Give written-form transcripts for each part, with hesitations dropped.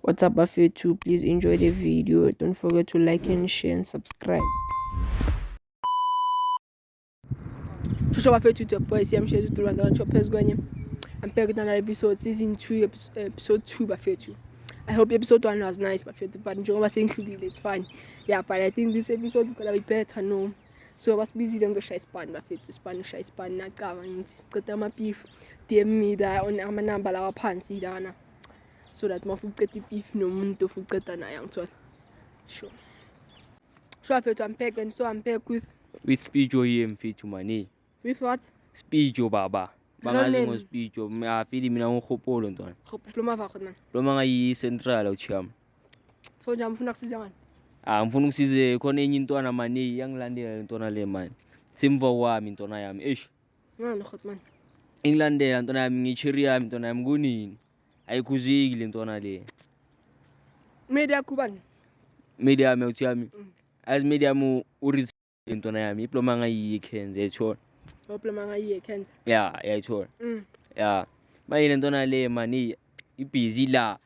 What's up bafethu? Please enjoy the video. Don't forget to like and share and subscribe. Shosho bafethu, it's your boy CM Shezi Durandana Chopez kwenye. I'm back with another episode, season 2, episode 2 bafethu. I hope episode 1 was nice bafethu, but njengoba sengihlulile, it's fine. Yeah, but I think this episode is gonna be better, no. So basibizile ngizoshaya isipani bafethu, isipani ushaya isipani nacaba ngithi siceda ama-beef. DM me la on amanamba lawa phansi lana. So that uma uceda i-beef nomuntu ofuna uceda naye angithola. Sure. Sure bafethu, I'm back and so I'm back with With Speecho here mfethu mani. With what? Speecho baba. Bangazi Real name. ngoSpeecho, afili mina ngihopolo ntwana. Ploma vakho man. Loma ngayi central ucham. So nje ngifuna kusiza ngani? Ah, ngifuna ukusize khona enye intwana mani iyangilandela intwana le mani. Simva kwami intwana yami. Eish, Ngani khot man? ingilandela intwana yami ngicheri yami intwana yami kunini. Ayikhuziki le ntwana le. Media kubani? Media yami uthi yami. Mm. As media yami uri intwana yami iploma ngayi Kenza yayithola. Oploma ngayiye Kenza. Yeah, yayithola. Yeah. Manje le ntwana le mani ibhizi la.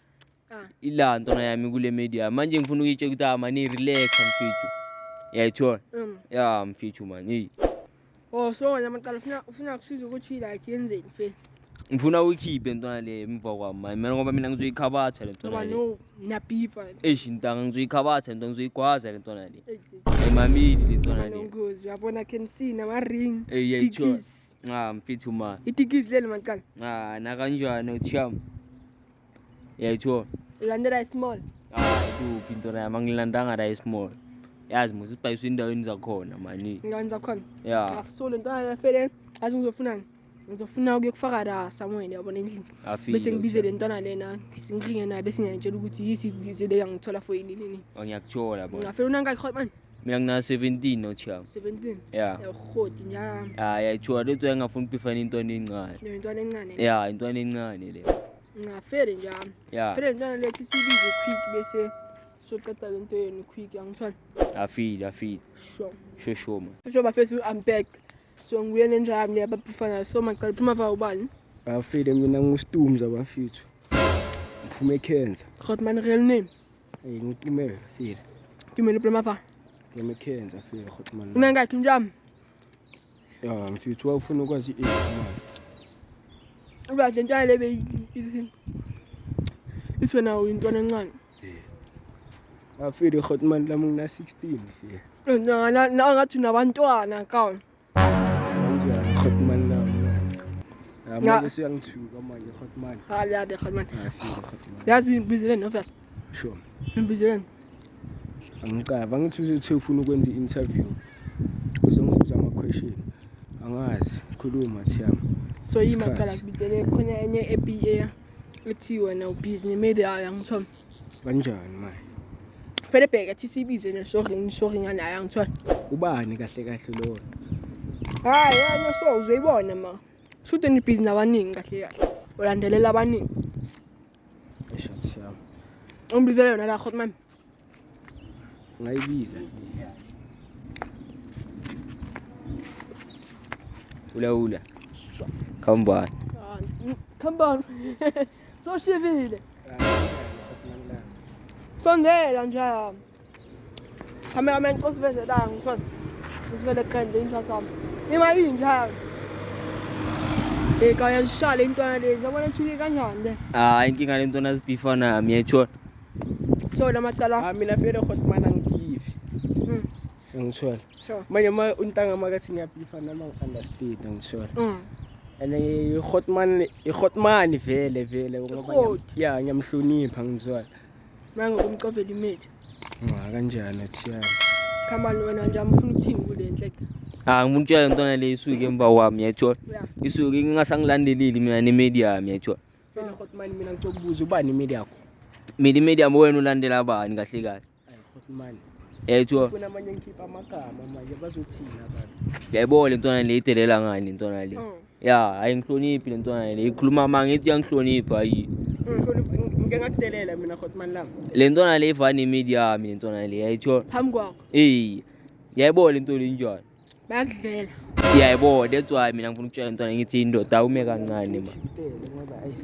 Ah. Ila ntwana yami kule media manje ngifuna ukuyitshela ukuthi ah mani relax mfethu yayithola. Ya mfethu mani. Oh, so wena maqala ufuna kusiza ukuthi like yenzeni mfethu? Ngifuna uyikhiphe ntwana le emva kwami mani mina ngoba mina ngizoyikhabatha le ntwana Ngoba le. no nabifa. Eish ntanga ngizoyikhabatha le ntwana, ngizoyigwaza le ntwana le, ayimameli le ntwana le. Nongozi uyabona can see nama ring. Ey yayithola. Tikis. Ah mfethu mani. Itikisi leli maqala. Ah nakanjani uthiyami yayithola. Ulandela small. Ah kuphi ntwana yami, angilandanga la small, yazi mos isibhayiswe endaweni zakhona mani. Ngiyanza khona. Ya. Ah, so le ntwana lefele azi ngizofunani? Ngizofuna ukuyokufaka la somewhere yabona endlini. Afile. Bese ngibize le ntwana lena, ngiringe naye bese ngiyantshela ukuthi yisi le ngithola for yini nini. Ngiyakuthola bona. Ngafela unangaki khot man? Mina ngina 17 nocham. 17. Ya. Yakhoti njalo. Ah yayithola lethu engafuni ukubhifana intwana encane. Le ntwana encane. Ya intwana encane le. Ngafele njalo. Ya. Fele ntwana lethi sibize quick bese soqeda lento yenu quick angithona. Afile afile. Sure. Sho sho man. So bafethu, I'm back. So ngibuye nenja yami le ababhifana. So maqala phuma va ubani? Bafile mina ngustumza bafethu. Ngiphume eKenza. Khot man, real name. Eh ngitumela file. Tumelo phuma va. Ngime eKenza file khotman. Unangaki njami? Ya mfethu wawufuna ukwazi i-age manje. Uba le ntwana le beyithi ithi wena uyintwana encane. Afile khotman lami ngina 16 file. Na ngathi unabantwana ka. Kanjani khotman lami? Ah Ya. manje siyangithuka manje khotman. Hayi yade khot man. Afile khotman. Yazi ngibizele no first. Sure. Ngibizele. Angicava ngithi uthe ufuna ukwenza i-interview. Uzongibuza ama-question. Angazi khuluma Thiyami. So yima Isikhathi. qala kubizele khona enye eBA ethi wena ubhizi ne-media yangithola. Kanjani manje? Vele bheka thi sibize ne sorry sorry nganayo angithola. Ubani kahle kahle lowo? Hayi yena so uzoyibona ma. Shuthi nibhizi nabaningi kahle kahle. Ulandelela abaningi. Esho Thiyami. Ungibizele yona la khot man. Ngayibiza. Ula ula. Khambani. Come on. So shivile. Sondela nje. Cameraman osiveze la ngithola. Usivele grand inja sami. Ima inja. Eh kaya zishale intwana lezi. Yabona ithule kanjani le. Ah inkinga le ntwana zibhifa nami yayithola. So la macala. Ah mina vele hotman angibifi. Angithola. Sure. Manje ma untanga makathi ngiyabhifa nami angi-understand angithola. And i-hotman i-hotman vele vele ngoba Ihot. ya ngiyamhlonipha ngithola. Manje ngokumcovela imedi. Nca kanjani Thiyami? Khamba wena nje ufuna ukuthini kule nhleke. Ah ngifuna ukutshela le ntwana le isuke emva kwami yayithola. Yeah. Isuke ngingasangilandeleli mina nemedia yami yayithola. Vele hotman mina ngizokubuza ubani imedi yakho? Mina imedia yami wena ulandela bani kahle kahle. Ayi hotman. Yayithola. Funa manje ngikhipha amagama manje bazothina abantu. Uyayibona le ntwana le idelela ngani le ntwana le. Ya ayingihloniphi le ntwana le ikhuluma manga ithi iyangihlonipha hayi. Ngihlonipha ngike ngakudelela mina hotman lami. Le ntwana le ivana nemedia yami le ntwana le yayithola. Phambi kwakho. Eh yayibona le nto le njani. Bayakudlela. Yayibona that's why mina ngifuna ukutshela le ntwana ngithi indoda awume kancane ma. Shiftele ngoba ayi.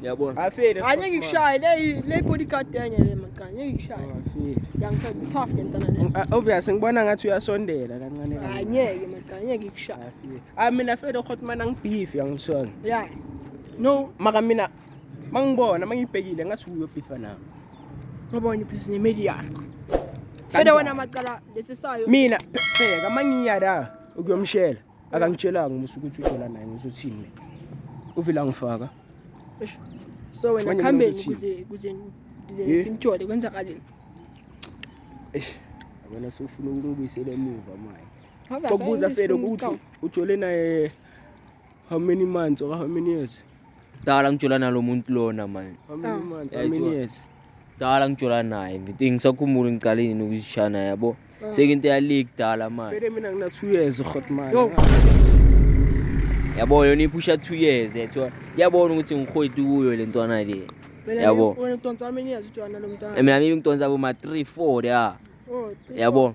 Yabona. Afele. Angeke ngikushaye le bodyguard yenye le maqala, ngeke ngikushaye. Afele. Yangithola tough le ntwana le. Obvious ngibona ngathi uyasondela kancane kancane. Angeke maqala, ngeke ngikushaye. Afele. Ah mina fele Hotman angibeef yangithola. Yeah. No, Maka mina mangibona mangibhekile ngathi uyobhifa nami. Ngoba wena ibhizinisi nemedia. Fede wena maqala lesisayo. Mina bheka mangiya la ukuyomshela akangitshelanga musu ukuthi ujola naye ngizothini mina. Uvela ngifaka. So wena khambeni kuze ngimjole kwenzakaleni. Eish, yabona sewufuna ukungibuyisela emuva manje. Sokubuza fele ukuthi ujole naye how many months or how many years? Dala ngijola nalo muntu lona man. How many months? How many years? Dala ngijola naye mfethu ngisakhumbula ngicaleni nokuzishana yabo. Sekinto yale kudala manje. Fele mina ngina 2 years Hotman. Yabo yona iphusha 2 years yethu. Yabona ukuthi ngikhwethu kuyo le ntwana le. Yabo. Wena udonsa how many years ujola nalo mntwana? Mina ngidonsa bo ma 3 4 ya. Oh, yabo.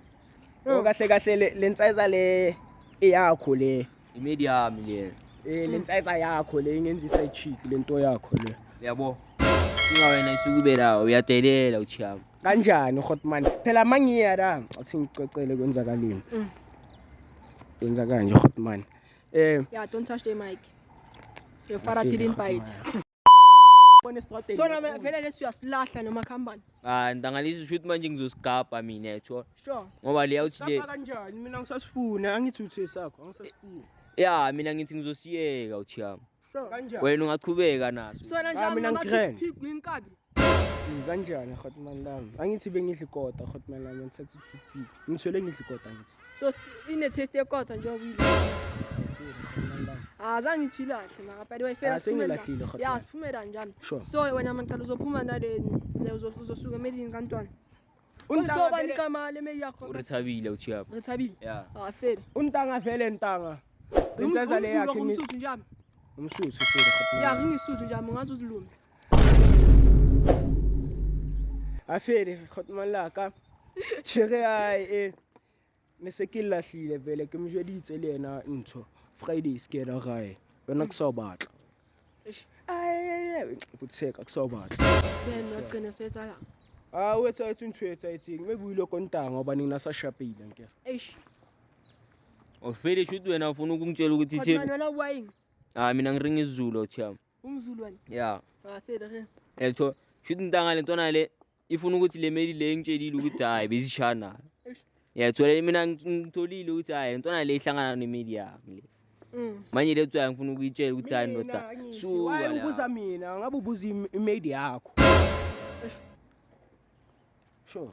Kahle kahle le ntsayeza le eyakho le. Imedia yami le. Le ntsayeza yakho le ingenzisa icheat lento yakho le. Yabo. Inga wena isukube la uyadelela uchiyami. Kanjani Hotman? Phela mangiya la athi ngicocele kwenzakaleni. Kwenza kanje Hotman. Yeah, don't touch the mic. Your father didn't bite. So na vele lesiyasilahla noma khambani. Ah ndangalisi shoot manje ngizosigabha mina yethu. Sure. Ngoba le awuthi le kanjani mina ngisasifuna angithi uthe sakho angisasifuna. Yeah mina ngithi ngizosiyeka uthiyami. Sure. Kanjani? Wena ungaqhubeka naso. So na njalo mina ngathi inkabi. Kanjani Hotman lami? Angithi bengidla ikota Hotman lami ngithatha i-toothpick. Ngithole ngidla ikota ngithi. So ine taste yekota njengoba uyile. Ah zange ngithi ilahle mara by the way fela sengilahlile Hotman. Yeah siphumela njalo. So wena maqala uzophuma nale uzosuka emelini kantwana. Untanga igama lemeli yakho. Urithabile uthiyami. Rithabile. Yeah. Ah fela. Untanga vele ntanga. Intseza le yakhe umsuthu njalo. Umsuthu fela Hotman. Yeah ngisuthu njalo ngathi uzilumbe. Afele Hotman la ka. Chere ai nesekilahlile vele ke mjweditse le yena ntho. Friday sikela gae. Wena kusobatla. Ai futheka kusobatla. Then wagcina setsala. Ah wethu athi ntho etsaetseng maybe o ile kontanga ngoba nina sashapile nke. Eish. Ofele shoot wena ufuna ukungitshela ukuthi Hotman wena wayini? Ah mina ngiringa isiZulu uthiyami. UmZulu wena? Yeah. Ah fela ge. Yetho shoot ntanga le ntwana le ifuna ukuthi le meli le ngitshelile ukuthi hayi bezishana. Yathola mina ngitholile ukuthi hayi ntwana le ihlangana nemeli yami le. Manje le tswa ngifuna ukuyitshela ukuthi hayi ndoda. Suka ubuza mina ngabe ubuza imedi yakho. Sure.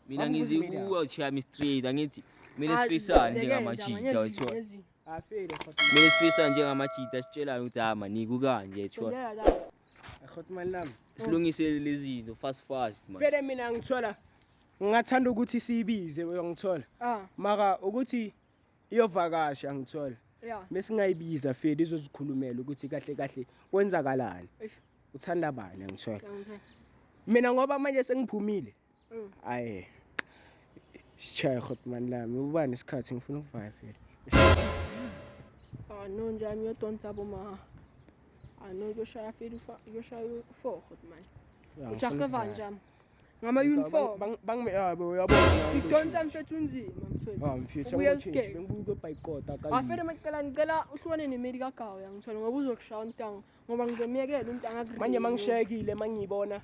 Mina ngizikuwa uthiyami straight angithi mina sifisana njengamajita uthola. Afele Hotman. Mina sifisana njengamajita sitshelayo ukuthi hayi maniku kanje ethola. Hotman lami. Silungise lezi zinto fast man. Vele mina ngithola ngingathanda ukuthi siyibize uyangithola. Mara ukuthi iyovakasha ngithola. Yeah. Mesingayibiza fele izozikhulumela ukuthi kahle kahle kwenzakalani. Uthanda bani ngithola. Mina ngoba manje sengiphumile. Ayi. Sishaye Hotman lami ubani isikhathi ngifuna ukuvaya fele. Ah no njami uyodonsa boma. Ah no yoshaya fele yoshaya 4 Hotman. Ujahe njami. Ngama uniform bangime yabo uyabona. Idonsa mfethu unzima mfethu. Ah mfethu ngibuye bhayikota ka. Afele maqala ngicela uhlukane nemeli kaGawu yangithola ngoba uzokushaya untanga ngoba ngizomiyekela untanga ku. Manje mangishayekile mangiyibona.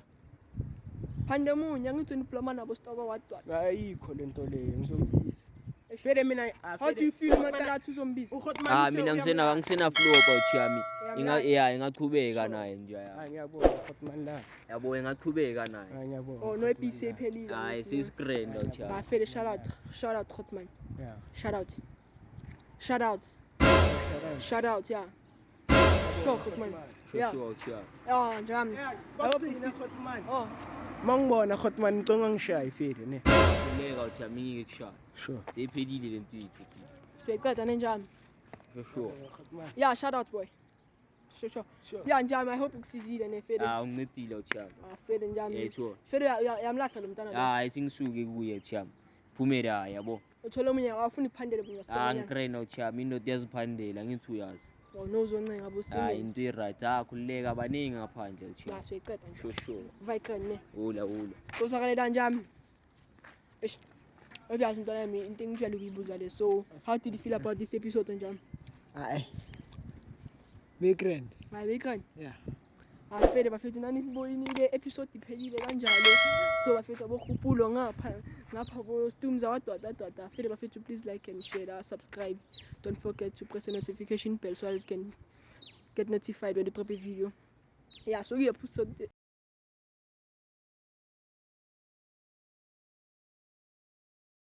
Phande munye angithi uniploma nabo stoko wadwa. Ayikho lento leyo ngizombiza. Fele mina how do you feel maqala athi uzombiza? Ah mina ngisena flow about yami. Inga ingachubeka naye nje ya. Hayi ngiyabona Hotman la. Yabo ingachubeka naye. Hayi ngiyabona. Oh no iPC iphelile. Hayi sisigrand uthi. Ba fele shout out Hotman. Yeah. Shout out. Shout out. Shout out yeah. Sure Hotman. Yeah. Sure uthi. Ah njami. Hotman. Oh. Mangibona Hotman ngicela ngishaye fele ne. Kuleka uthi ngeke kushaya. Sure. Seyiphelile lento yethu. Siyaqeda nenjami. Sure. Yeah, shout out boy. Sure. Yeah njami I hope ukusizile ne fele. Ah ungincedile uthiyami. Ah fele njami. Yethu. Fele yamlahla lo mntana. Ah ithi ngisuke kuye uthiyami. Phumela yabo. Uthola omunye awufuni iphandele bunye Ah ngikrena uthiyami indoda iyaziphandela ngithi uyazi. Oh, no uzoncenga Hayi bosingeni. into i-right, ha khululeka baningi ngaphandle Cha chief. soyiqeda nje. Sure sure. Vayiqeda ne. Ula ula. Kusakalela njami. Eish. Obvious mntwana yami into engijwayele ukuyibuza le. So, how did you feel about this episode njami? Hayi. Be grand. Hayi beyikhona. Yeah. Afele bafethu nani nibonile episode iphelile kanjalo. So bafethu abohupulo ngapha ngapha bo Stumza wadwada dwada. Afele bafethu please like and share, subscribe. Don't forget to press the notification bell so that you can get notified when we drop a video. Yeah, so we episode